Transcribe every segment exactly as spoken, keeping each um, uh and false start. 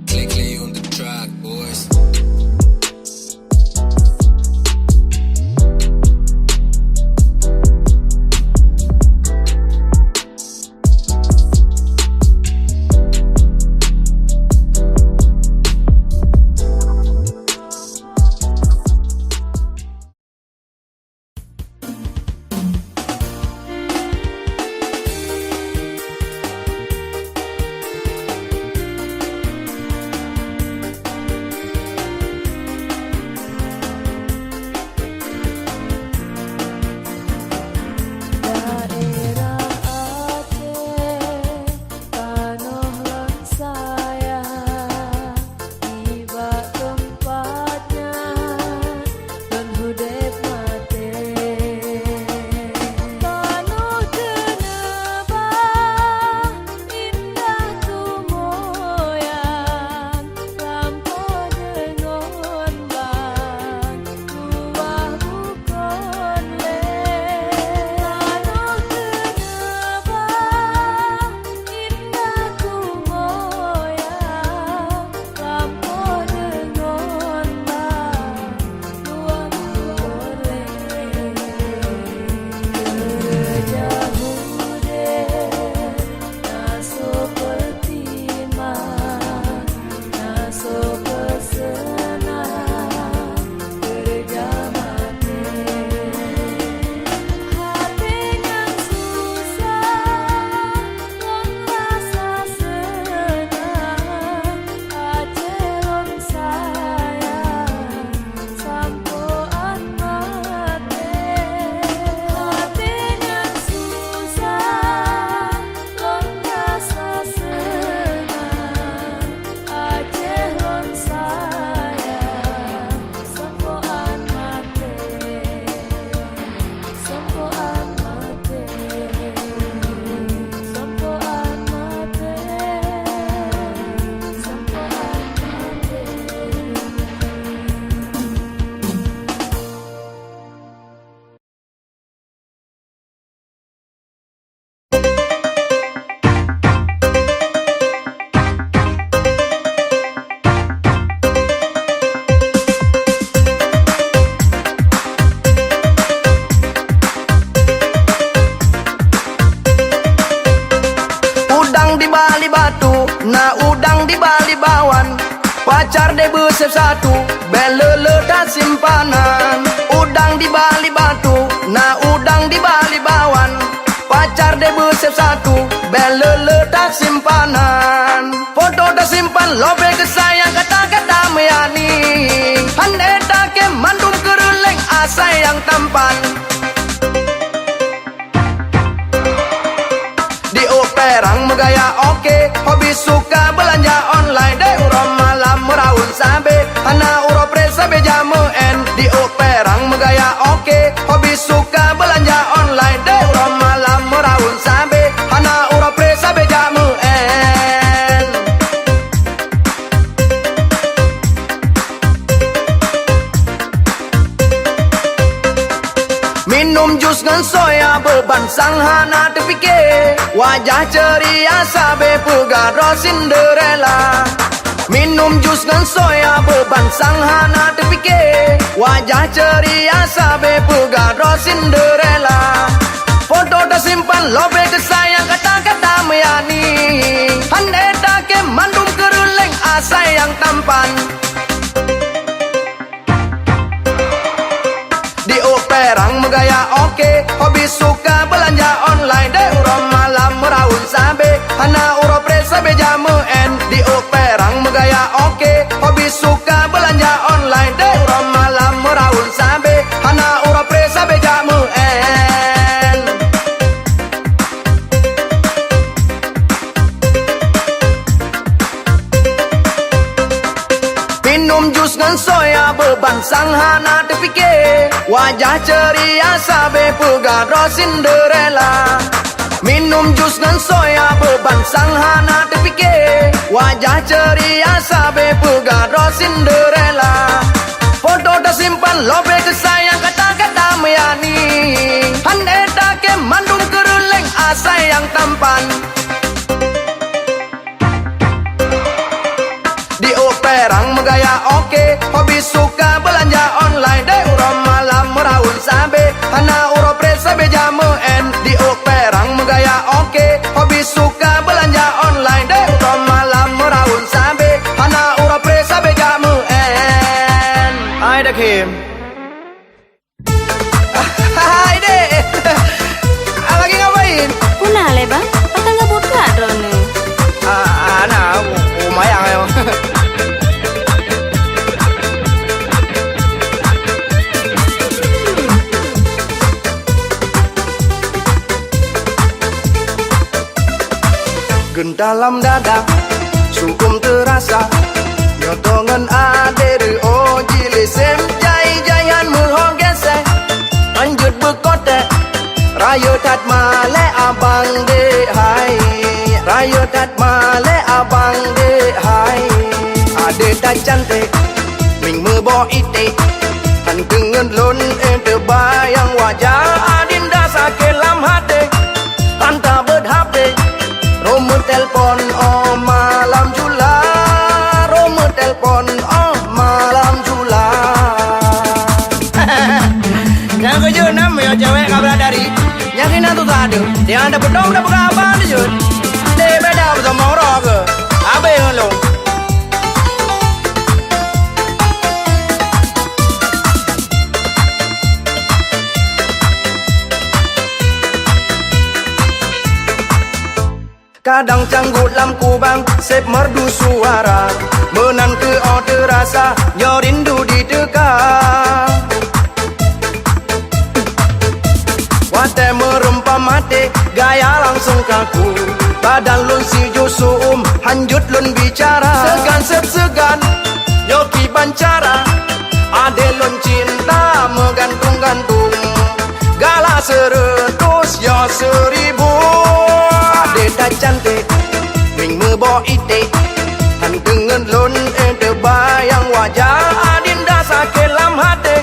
Click, click on the track, boys. Daerah Aceh, tanoh lôn sayang, nibak teumpat nyan lôn udép maté. Tanoh teuneubah, indah tumoyan, lampôh deungon ban, luwah bukon lé. Tanoh teuneubah, indah tumoyan, lampôh deungon ban, luwah bukon lé. Keureuja udép na soe peutimang, na soe peuseunang, keureuja maté. Até nyang susah, lôn rasa seunang, Aceh lôn sayang, sampoe án maté. Até nyang susah, lôn rasa seunang, Aceh lôn sayang, sampoe án maté. Sampoe án maté, sampoe án maté, sampoe án maté. Udang di bali batu, na udang di bali bawan. Pacar deh beusép satu, bèk le-le tasimpanan. Udang di bali batu, na udang di bali bawan. Pacar deh beusép satu, bèk le-le tasimpanan. Foto tasimpan lobèh keu sayang, kata-kata meuyani. Han ék takém mandum keureuleng asai nyang tampan. Di ôk pèrang meugaya oke, hobi suka beulanja online. Deh uroe malam meuraun sabé, hana uroe preh sabé jak meu'en. Di ôk pèrang meugaya oke, hobi suka beulanja online. Deh uroe malam meuraun sabé, hana uroe preh sabé jak meu'en. Minum jus ngon soya beubansang hana teupike. Wajah ceria sabé peugah droe Cinderella. Minum jus ngon soya beubansang hana teupike. Wajah ceria sabé peugah droe Cinderella. Foto tasimpan lobèh keu sayang, kata-kata meuyani. Han ék takém mandum keureuleng asai nyang tampan. Di ôk pèrang meugaya oke, hobi suka beulanja online. Deh uroe malam meuraun sabé, hana uroe preh sabé jak meu'en. Di ôk pèrang meugaya oke, hobi suka beulanja online. Minum jus ngon soya beubansang hana teupike. Wajah ceria sabe peugah droe Cinderella. Minum jus ngon soya beubansang hana teupike. Wajah ceria sabe peugah droe Cinderella. Foto tasimpan lobée keu sayang kata-kata meuyani. Han ék takém mandum keureuleng asai nyang tampan. Di Uperang meugaya oke, hobi suka beulanja online. Deh uroe malam meuraun sabe, hana uroe preh sabe jameu'en. Di Uperang meugaya oke, hobi suka beulanja online. Deh uroe malam meuraun sabe, hana uroe preh sabe jameu'en. Hai Dakhim. Hai, Dek. Ah, lagi ngapain? Peue na lé, Bang? Pakon ka buka droeneuh? Ah, ah, na, u-, u mayang, ayo. Geuntalam dada, sukum teurasa. Nyoe tô ngon adé reu'oh jilisém, jai-jai han meuho geseh. Hanjeuet beukotek, rayeuk that malée abang dek hai. Rayeuk that malée abang dek hai. Adé that canték, mieng meuboh iték. Han teungeut lôn, eh, teubayang wajah Adinda sakét lam haté. Han tabeuet hapé, rhom meutelepon, oh, malam jula. Rhom meutelepon, oh, malam jula. Nyang keujeuet na meunyoe cewek ka beuradari, nyang keunan susah deuh. Nyang tapeudong tapeugah haba neujeuet. Deh beda beusamong roh keuh. Abéh ngon lôn. Kadang canggut lam kubang, seb merdu suara. Meunan keuh 'oh teurasa, nyoe rindu jiteuka. Watée meureumpam até, gaya langsong kaku. Badan lôn sijuek su'um, hanjeuet lôn bicara. Seugan seb seugan, nyoe kiban cara. Adé lôn cinta meugantung-gantung. Gala seureutos, yo seuribu. Adé that canték, mieng meuboh iték. Han teungeut lôn, eh, teubayang wajah Adinda sakét lam haté.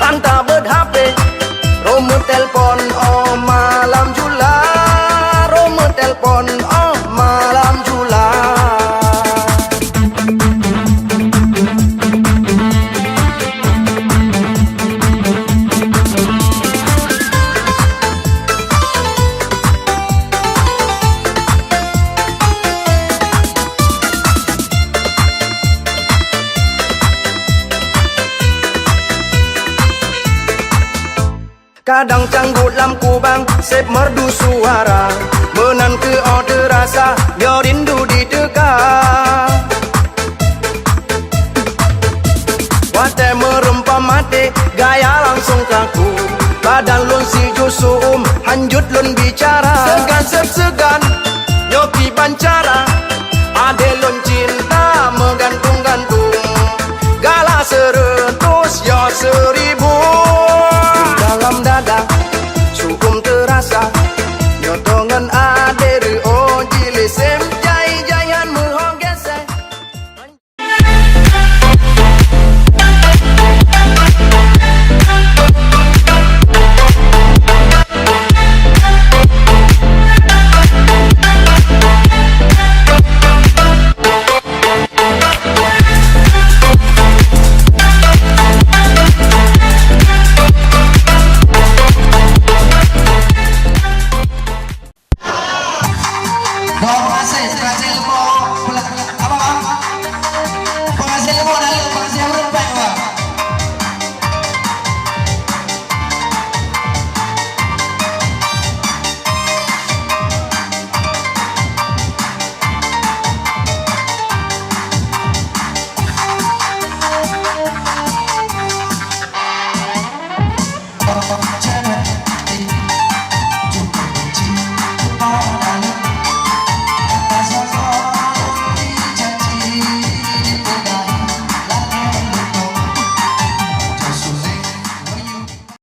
Han tabeuet hapé, rhom meutelepon, oh, malam jula. Rhom meutelepon, oh, malam jula. Kadang canggut lam kubang, seb merdu suara. Meunan keuh 'oh teurasa, nyoe rindu jiteuka. Watée meureumpam até, gaya langsong kaku. Badan lôn sijuek su'um, hanjeuet lôn bicara. Seugan seb seugan, nyoe kiban cara. Adé lôn cinta meugantung-gantung. Gala seureutos, yo seuribu. Dalam dada, su'um teurasa. Nyoe tô ngon adé reu'oh jilisém, jai-jai han meuho geseh. Dong, pengasih, pengasih leumo, pela-, apa, Bang? Pengasih leumo dah leuh, pengasih ureueng péng, Bang.